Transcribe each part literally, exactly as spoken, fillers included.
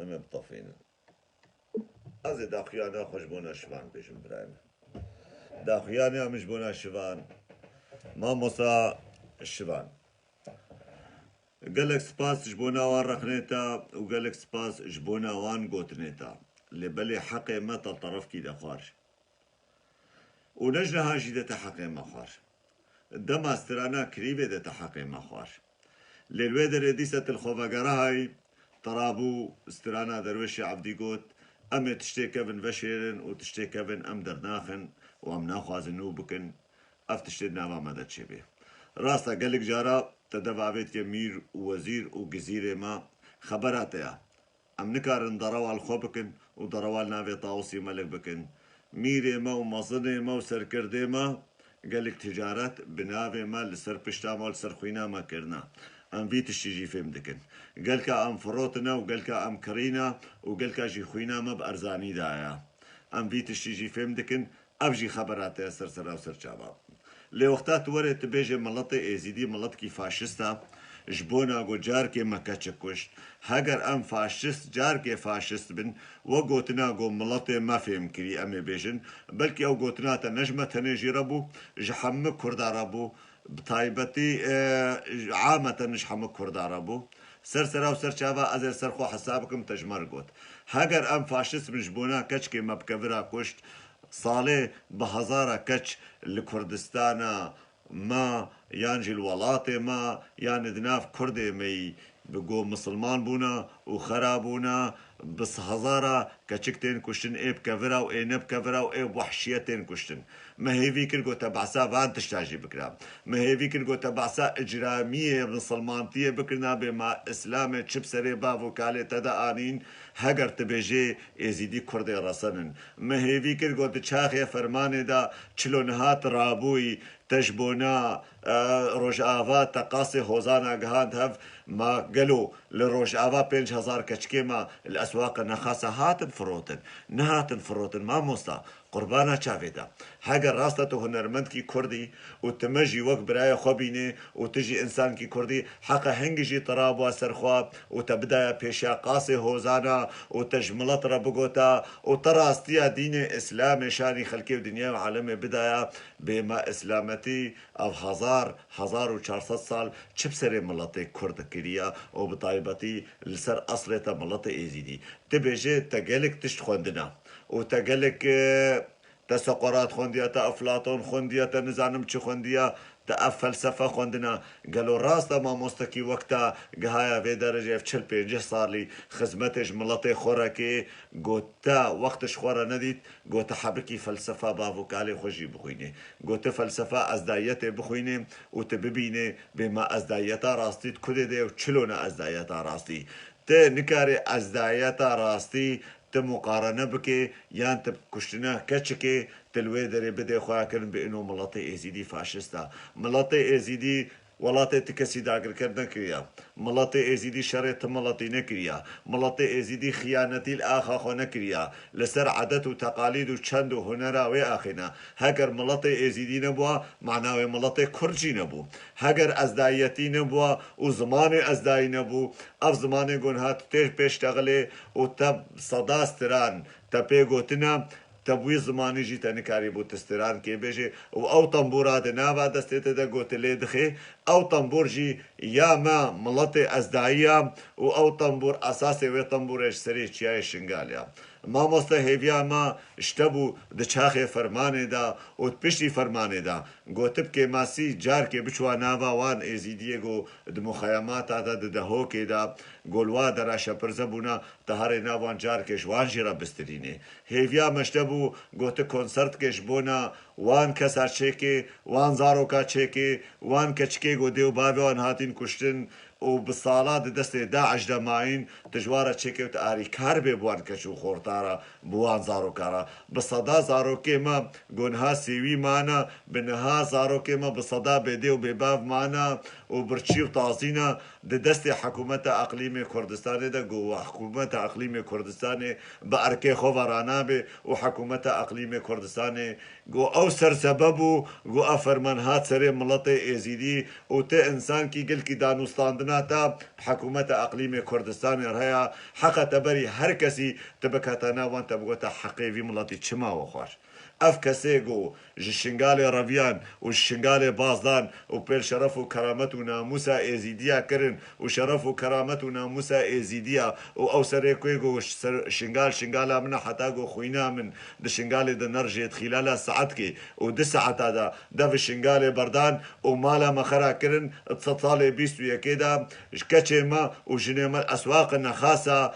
em ê bitefînin. Ez ê daxuyana xwe ji bona şivan bêjim, birayê min. Daxuyana min ji bona şivan, mamosta şivan. Gelek spas ji bona wan rexnê te û gelek spas ji bona wan gotinê te. Lê belê heqê me te terefkî de xwar. Û ne ji niha jî de te heqê me xwar. Dema strana Krîvê de te heqê me xwar. Lê li wê derê dîsa tu li xwe vegerahayî, te rabû strana Derwêşê Evdî got, em ê tiştê kevin veşêrin û tiştê kevin em dernaxin û em naxwazin nû bikin, ev tiştê di nava me de çêbê. Rast e, gelek cara te deva avêtiye mîr û wezîr û gizîrê me, xebera te ya. Em nikarin derewa li xwe bikin û derewa li navê Tawusî Melik bikin. Mîrê me û mezinê me û serkirdê me gelek ticaret bi navê me li ser pişta me û li ser xwîna me kirine. Em vî tiştî jî fêm dikin. Gelka em firotine û gelka em kirîne û gelka jî xwîna me bi erzanî daye. Em vî tiştî jî fêm dikin. Ev jî xebera te ya ser sera û ser çava. Lê wexta tu were tu bêjê miletê Êzîdî miletkî faşist e, ji bona ku carkê me keçik kuşt. Heger em faşist, carkê faşist bin, we gotina ku miletê me fêm kirî, em ê bêjin, belkî ew gotina te ne ji me tenê jî re bû, ji hemû Kurda re bû, bi taybetî, e, ameten ji hemû Kurda re bû. Ser sera û ser çava ez ê li ser xwe hesab bikim, te ji me re got. Heger em faşist bin ji bona keçikê me bi kevira kuşt, salê bi hezara keç li Kurdistana me yan jî li welatê me yan di nav Kurdê me yî bi go misilman bûna û xera bûna, bi hezara keçik tên kuştin, ê bi kevira û ê ne bi kevira û ê bi wehşiyet tên kuştin. Me hêvî kir ku te behsa van tişta jî bikira. Me hêvî kir ku te behsa icramiyê misilmantiyê bikirina, bê ma Îslamê çi bi serê bav û kalê te de anîn, heger tu bêjê Êzîdî Kurdê resen in. Me hêvî kir ku di çaxê fermanê de çilo niha tu rabûyî, te ji bona, e, Rojava te qasê hozana gihand hev, ma gelo li Rojava pênc hezar keçikê me li eswaqa nexasa hatin firotin? Nehatin firotin, mamosta. Qurbana çavê te. Heger rast e tu hunermendkî Kurd î û tu me jî wek birayê xwe bînê û tu jî însankî Kurd î, heqa hingî jî te rabûa ser xwe û te bidaya pêşiya qasê hozana û te ji milet re bigota û te rastiya dînê Îslamê şanî xelkê û dinyayê û alemê bidaya, bê ma Îslametî ev hezar, hezar û çar sed sal çi bi serê miletê Kurd kiriya û bi taybetî li ser eslê te miletê Êzîdî? Tu bêjê te gelek tişt xwendina û te gelek, e, te Soqrat xwendiya, te Eflaton xwendiya, te nizanim çi xwendiya, te ev felsefe xwendina. Gelo rast e mamostekî wek te gihaya vê derecê, ev çil pêncî salî xizmetê ji miletê xwe re kê, got te wext ji xwe re nedît, got te hebikî felsefa bav û kalê xwe jî bixwînê. Got te felsefa ezdayiyetê bixwînê û tu bibînê bê ma ezdayiyeta rastî di kudê de ye û çilo ne ezdayiyeta rastî. Tu nikarê ezdayeta rastî tu muqarene bikê yan tu kuştina keçikê tu li wê derê bidê xweya kirin bi ino miletê Êzîdî faşist e. Miletê Êzîdî welatê ti kesî dagirker nekiriya. Miletê Êzîdî şerê ti miletî nekiriya. Miletê Êzîdî xiyanetî li axa xwe nekiriya. Li ser edet û teqalîd û çend û hunera wê axê ne. Heger miletê Êzîdî nebûa, mana wê miletê Kurd jî nebû. Heger ezdayiyetî nebûa û zimanê ezdayî nebû, ev zimanê ku niha tu tê pêş te xilê û te seda stiran te pê gotina, te bi wî zimanî jî te nikarîbû tu stiran kê bêjê û ew tembûra di nava destê te de ku tu lê dixê, ew tembûr jî ya me miletê ezdayî ya û ew tembûr esasê wê tembûrê ji serê çiyayê Şingalê ya. Mamoste hêviya me ji te bû di çaxê fermanê de û di piştî fermanê de. Gotib kêmasî carkê biçûa nava wan Êzîdiyê ku di muxeyemata de di Dehokê de ku li wa dera şepirze bûna, te herê nav wan carkê ji wan jî re bistirînê. Hêviya me ji te bû, gote konsertkê ji bona wan kesa çêkê, wan zaroka çêkê, wan keçikê ku dê û bavê wan hatîn kuştin, û bi sala di destê DAIŞ de mayîn, tu ji wan re çêkewt arîkar bê bi wan keç û xorta re, bi wan zaroka re. Bi seda zarokê me ku niha sêwî mane, bi niha zarokê me bi seda bêdê û bêbav mane û birçî û tazî ne di destê Hikûmeta Eqlîmê Kurdistanê de, ku Hikûmeta Eqlîmê Kurdistanê bi erkê xwe ve ranabe û Hikûmeta Eqlîmê Kurdistanê ku ew sersebeb bû, ku ev ferman hat serê miletê Êzîdî û ti însankî gelkî danûstandina heta hikûmeta Eqlîmê Kurdistanê re ya, heqa te berî her kesî tu bikete nav wan, te bigota heqê vî miletî çima we xwar. Ev kesê ku ji Şingalê reviyan û ji Şingalê baz dan û pêl şeref û keramet û namûsa Êzîdiya kirin û şeref û keramet û namûsa Êzîdiya û ew serê ku ê ku ser-, Şingal, Şingala min e, heta ku xwîna min di Şingalê de nerjêt xîlala saetkê û du saeta de dev Şingalê berdan û mala me xera kirin, di sed salê bîst û yekê de ji keçê me û jinê me eswaqe nexasa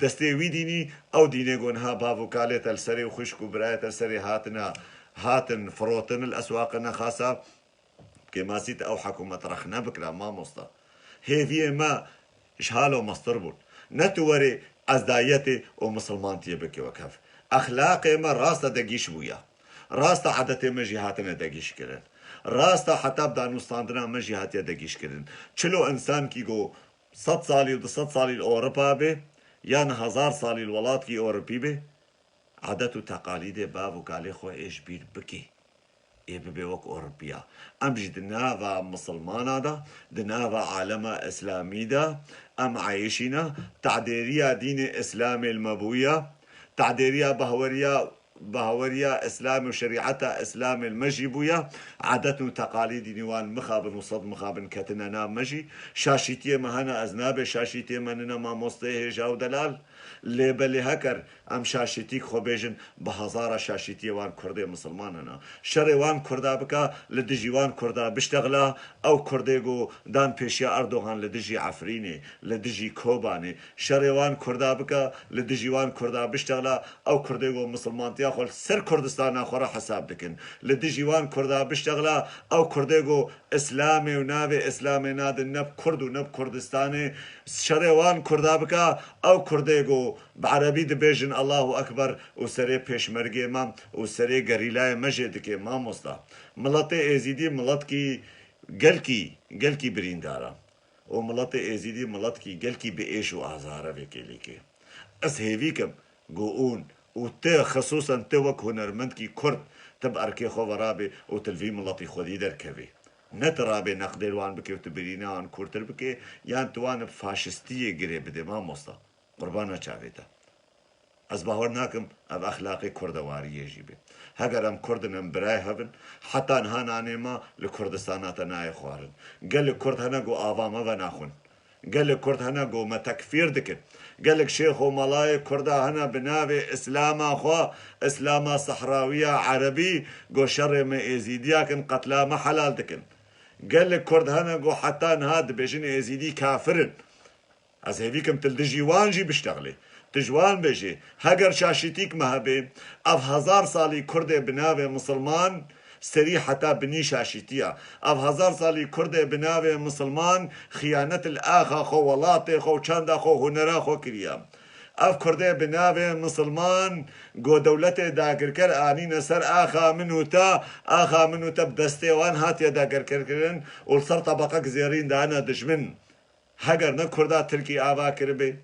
destê wî dînî, ew dînê ku niha bav û kalê te li serê û xwişk û birayê te li serê hatine, hatin firotin li eswaqe nexasa, kêmasî te ew hikûmet rexne bikira, mamosta. Hêviyê me ji halo mestir bûn. Ne tu werê ezdayetê û misilmantiyê bikê wek hev. Exlaqê me rasta degîş bûye. Rasta edetê me jî hatine degîş kirin. Rasta heta bi danûstandina me jî hatiye degîş kirin. Çilo însankî ku sed salî û du sed salî li Ewropa be, yan hezar salî li welatkî Ewropî be, edet û teqalîdê bav û kalê xwe ê ji bîr bikê. Ê bibe wek Ewropiya. Em jî di nava misilmana de, di nava alema îslamî de em eyşîne, tadêriya dînê îslamê li me bûye, tadêriya bahweriya, bahweriya îslamê û şerîeta îslamê li me jî bûye, edet û teqalîdî nî wan mixabin û sed mixabin ketine nav me jî. Şaşîtiyê me hene, ez nabê şaşîtiyê me nine mamosteyê hêja û delal. Lê belê heker em şaşîtîk xwe bêjin, bi hezara şaşîtiyê wan Kurdê misilman hene. Şerê wan Kurda bike, li dijî wan Kurda biştexla, ew Kurdê ku dan pêşiya Erdogan li dijî Efrînê, li dijî Kobanê. Şerê wan Kurda bike, li dijî wan Kurda biştexla, ew Kurdê ku misilmantiya xwe li ser Kurdistana xwe re hesab dikin. Li dijî wan Kurda biştexla, ew Kurdê ku Îslamê û navê Îslamê nadin ne bi Kurd û ne bi Kurdistanê. Şerê wan Kurda bike, ew Kurdê ku bi erebî dibêjin Allahu Ekber û serê pêşmergê me û serê gerîlayê me jê dike mamosta. Miletê Êzîdî miletkî gelkî, gelkî birîndar e. Û miletê Êzîdî miletkî gelkî bi êş û azar e vê kêlîkê. Ez hêvî kim ku hûn û tu, xisûsen tu wek hunermendkî Kurd, tu bi erkê xwe ve rabê û tu li vî miletî xwedî derkevî. Ne tu rabê neqdê li wan bikê û tu birîna wan kûrtir bikê, yan tu wan bi faşistiyê girê bidê, mamosta. Qurbana çavê te. Ez bawer nakim ev exlaqê kurdewariyê jî be. Heger em Kurd in, em birayê hev in, heta niha nanê me li Kurdistana te nayê xwarin. Gelek Kurd hene ku ava me venaxwin. Gelek Kurd hene ku me tekfîr dikin. Gelek şêx û melayê Kurda hene bi navê Îslama xwe, Îslama Sehrawiya Erebî, ku şerê me Êzîdiya kin, qetla me helal dikin. Gelek Kurd hene ku heta niha dibêjin Êzîdî kafir in. Ez hêvî kim tu li dijî wan jî biştexlê. Tu ji wan bêjê, heger şaşîtîk me hebe, ev hezar salî Kurdê bi navê misilman serî heta binî şaşîtiya. Ev hezar salî Kurdê bi navê misilman xiyanet li axa xwe, welatê xwe û çanda xwe û hunera xwe kiriye. Ev Kurdê bi navê misilman ku dewletê dagirker anîne ser axa min û te, axa min û te bi destê wan hatiye dagirkerkirin û li ser tebeqek zêrîn dane dijmin. Heger ne Kurda Tirkî ava kiribe,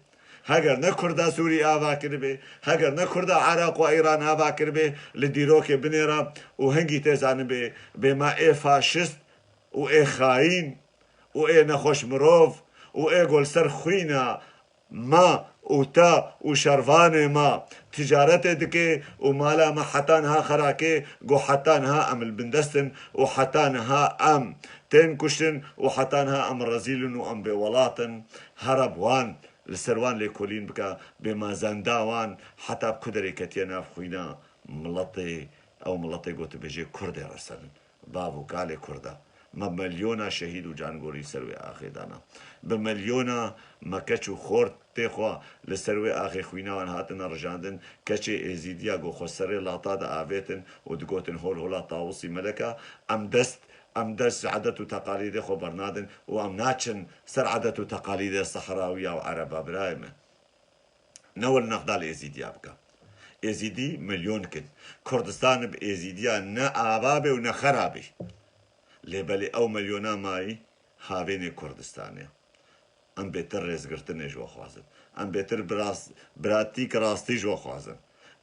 heger ne Kurda Sûrî ava kiribe, heger ne Kurda Iraq û Îran ava kiribe, li dîrokê binêre û hingî tê zanibê, bê me ê faşist û ê xayîn û ê nexweş mirov û ê ku li ser xwîna me û te û şervanê me ticaretê dike û mala me heta niha xera kê, ku heta niha em li bindest in û heta niha em tên kuştin û heta niha em rezîl in û em bêwelat in. Here bi wan, li ser wan lêkolîn bike, bê me zenda wan heta bi ku derê ketiye nav xwîna miletê, ew miletê ku dibêje Kurdê resenin. Bav û kalê Kurda. Me milyona şehîd û cangorî ser wê axê dana. Bi milyona me keç û xortê xwe li ser wê axê xwîna wan hatine rijandin. Keçê Êzîdiya ku xwe serê lata diavêtin û digotin hol hola Tawusî Meleka, em dest, em dest ji edet û teqalîdê xwe bernadin û em naçin ser edet û teqalîdê Sehrawiya û Ereba birayê min. Ne wel nexda li Êzîdiya bike. Êzîdî milyon kin. Kurdistan bi Êzîdiya ne ava be û ne xera be. Lê belê ew milyona mayî havênê Kurdistanê. Em bêtir rêzgirtinê ji we xwazin. Em bêtir biras-, biratîk rastî ji we xwazin.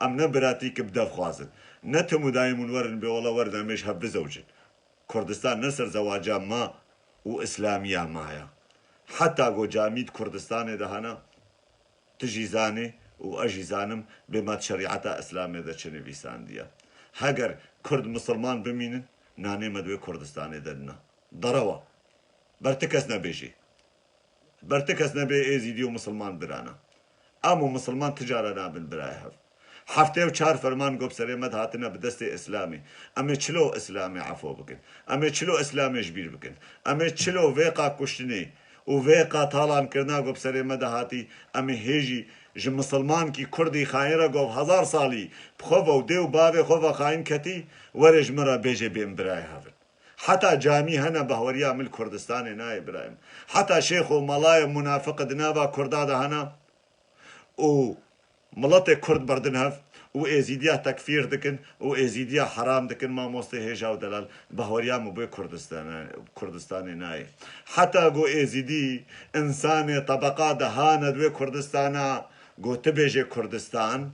Em ne biratîk bi dev xwazin. Ne tim û dayîm hûn werin bê wela werin em ê ji hev bizewicin. Kurdistan ne ser zewaca me û îslamiya me ya. Heta ku camî di Kurdistanê de hene, tu jî zanî û ez jî zanim bê me di şerîeta Îslamê de çi nivîsandiye. Heger Kurd misilman bimînin, nanê me di wê Kurdistanê de nina. Derewa. Ber ti kes nebêjî. Ber ti kes nebê Êzîdî û misilman birana. Em û misilman ti cara nabin birayê hev. Heftê û çar ferman ku bi serê me de hatine bi destê Îslamê. Em ê çilo Îslamê efo bikin? Em ê çilo Îslamê ji bîr bikin? Em ê çilo vêqa kuştinê û vêqa talankirina ku bi serê me de hatî, em ê hê jî ji misilmankî kurdî xayîn re ku hezar salî bi xwe ve û dê û bavê xwe ve xayîn ketî, were ji min re bêje bê em birayê hev in. Heta camî hene, bahweriya min li Kurdistanê nayê birayê min. Heta şêx û melayê munafiq di nava kurda de hene û miletê kurd berdin hev û êzîdiya tekfîr dikin û êzîdiya heram dikin, mamostê hêja û delal, bahweriya min bê Kurdistana-, Kurdistanê nayê. Heta ku êzîdî, însanê tebeqa de hane di wê Kurdistana, ku tu bêjê Kurdistan,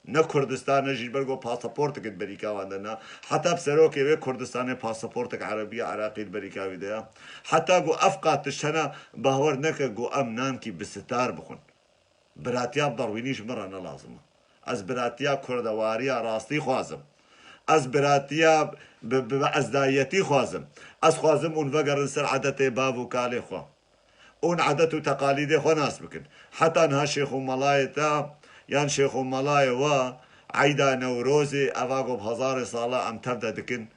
ne Kurdistan e, ji ber ku pasaportek di berîka wan de na. Heta bi serokê wê Kurdistanê pasaportek Erebî ya Iraqî di berîka wî de ya. Heta ku ev qat tişt hene, bahwer neke ku em nankî bi sitar bixwin. Biratiya bi derwînî ji min re ne lazim e. Ez biratiya kurdewariya rastî xwazim. Ez biratiya bi, bi, bi ezdayetî xwazim. Ez xwazim hûn vegerin ser edetê bav û kalê xwe. Hûn edet û teqalîdê xwe nas bikin. Heta niha şêx û melayê te yan şêx û melayê we eyda Newrozê, eva ku bi hezarê sala em tev de dikin,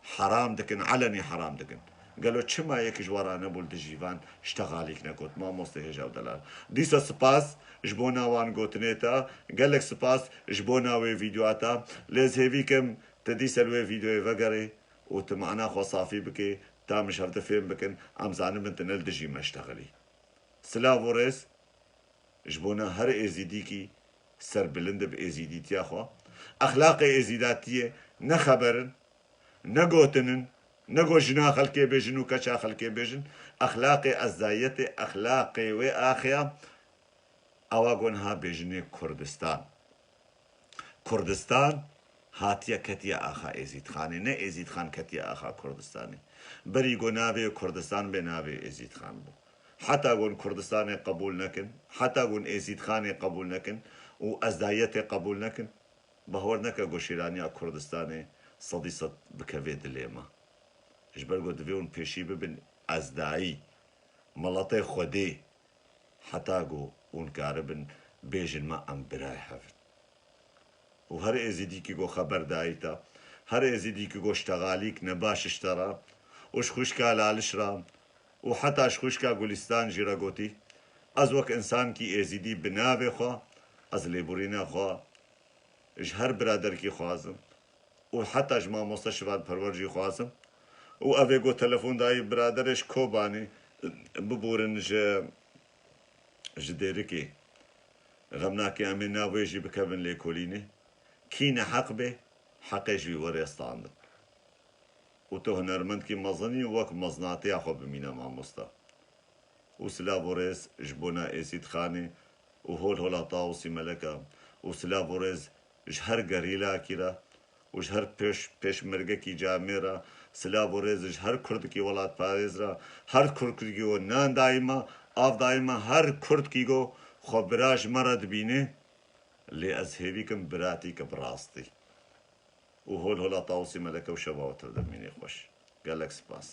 heram dikin, elenî heram dikin. Gelo çima yek ji we re nebû li dijî van ji texalîk negot, mamostê hêja û delal? Dîsa spas ji bona wan gotinê te, gelek spas ji bona wê vîdeoya te. Lê ez hêvî kim tu dîsa li wê vîdeoyê vegerê û tu mana xwe safî bikê, ta min ji hev de fêm bikin, em zanibin tu ne li dijî me ji texelî. Silav û rêz ji bona her êzîdîkî serbilind bi êzîdîtiya xwe. Exlaqê êzîdatiyê ne xeber in, ne gotin in, ne got jina xelkê bêjin û keça xelkê bêjin. Exlaqê ezdayetê, exlaqê wê axê ya, ewa ku niha bêjinê Kurdistan. Kurdistan hatiye ketiye axa Êzîdxanê, ne Êzîdxan ketiye axa Kurdistanê. Berî ku navê Kurdistan bê, navê Êzîdxan bû. Heta ku hûn Kurdistanê qebûl nekin, heta ku hûn Êzîdxanê qebûl nekin û ezdayetê qebûl nekin, bahwer neke ku şîraniya Kurdistanê sedî sed bikevê dilê me. Ji ber ku divê hûn pêşî bibin ezdayî, miletê Xwedê, heta ku hûn karibin bêjin me em birayê hev in. Û her êzîdîkî ku xeber dayî te, her êzîdîkî ku ji texalîk nebaş ji te re û ji xwişka Laliş re û heta ji xwişka Gulîstan jî re gotî, ez wek însankî êzîdî bi navê xwe, ez lêborîna xwe ji her biraderkî xwazim û heta ji mamoste Şivan Perwer jî xwazim. Û ev ê got telefon dayî biraderê ji Kobanê, biborin ji, ji Dêrikê. Xem nake, em ê nav wê jî bikevin lêkolînê. Kî neheq bê, heqê ji wî were standin. Û tu hunermendkî mezin î, wek mezinatiya xwe bimîne mamoste. Û silav û rêz ji bona Êzîdxanê û hol hola Tawusî Meleka û silav û rêz ji her gerîlakî re û ji her pêş-, pêşmergekî camê re, silav û rêz ji her kurdkî welatparêz re, her kurdkî ku nan dayî me, av dayî me, her kurdkî ku xwe bira ji me re dibîne, lê ez hêvî kim biratî ke bi rastî. Û hol hola Tawusî Meleke û şeva we tev de bimînê xweş. Gelek spas.